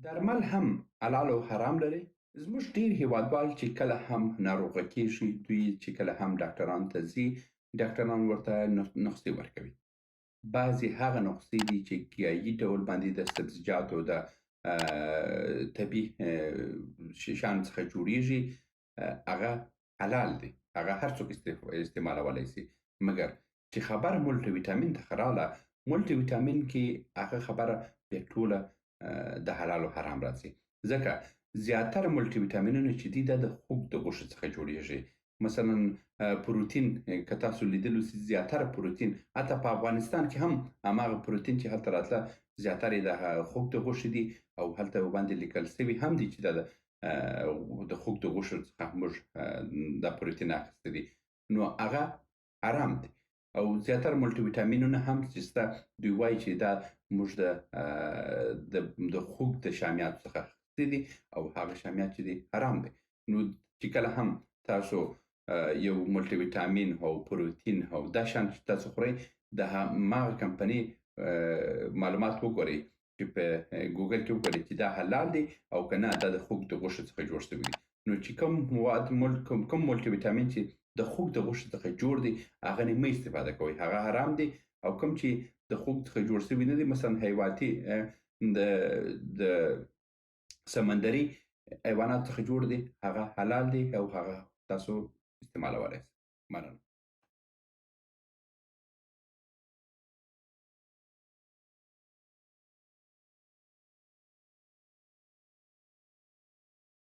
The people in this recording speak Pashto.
درمل هم حلال او حرام لري؟ زموږ ډیر هیوادوال چې کله هم ناروغه کیږي، دوی چې کله هم ډاکټران ته ځي، ډاکټران ورته نسخې ورکوي. بعضې هغه نسخې دي چې کیایي ډول باندې د سبزیجاتو د طبیعي شیشان څخه جوړیږي، هغه حلال دي، هغه هر څوک استعمالولی شي. مګر چې خبره مولټي ویټامین ته راغله، مولټي ویټامین کې هغه خبره بیا ټوله د حلال او حرام راځي، ځکه زیاتره مولټي ویټامینونه چې دي دا د خوږ د غوښې څخه جوړیږي. مثلا پروتین که تاسو لیدلو سي، زیاتره پروتین حتی په افغانستان کې هم هماغه پروتین چې هلته راتله زیاتره یې د خوږ د غوښې دي، او هلته باندې لیکل سوي هم دي چې دا د خوږ د غوښې څخه موږ دا پروتین اخیستي دي، نو هغه حرام دي. او زیاتره مولټي ویټامینونه هم چې شته، دوی وایي چې دا موږ د خوږ د شامیاتو څخه اخیستي دي، او هغه شامیات چې دي حرام دي. نو چې کله هم تاسو یو مولټي ویټامین او پروتین او دا شیان چې تاسو خورئ، د هماغه کمپنۍ معلومات وګورئ چې په ګوګل کې وګورئ چې دا حلال دی او که نه دا د خوږ د غوښې څخه جوړ شوی دی. نو چې کوم مواد کوم مولټي ویټامین چې د خوږ د غوښې څخه جوړ دی هغه نه مه استفاده کوئ، هغه حرام دی. او کوم چې د خوږ څخه جوړ شوی نه دی، مثلا حیواتي د سمندري حیواناتو څخه جوړ دی، هغه حلال دی او هغه تاسو استعمالولی شئ. مننه.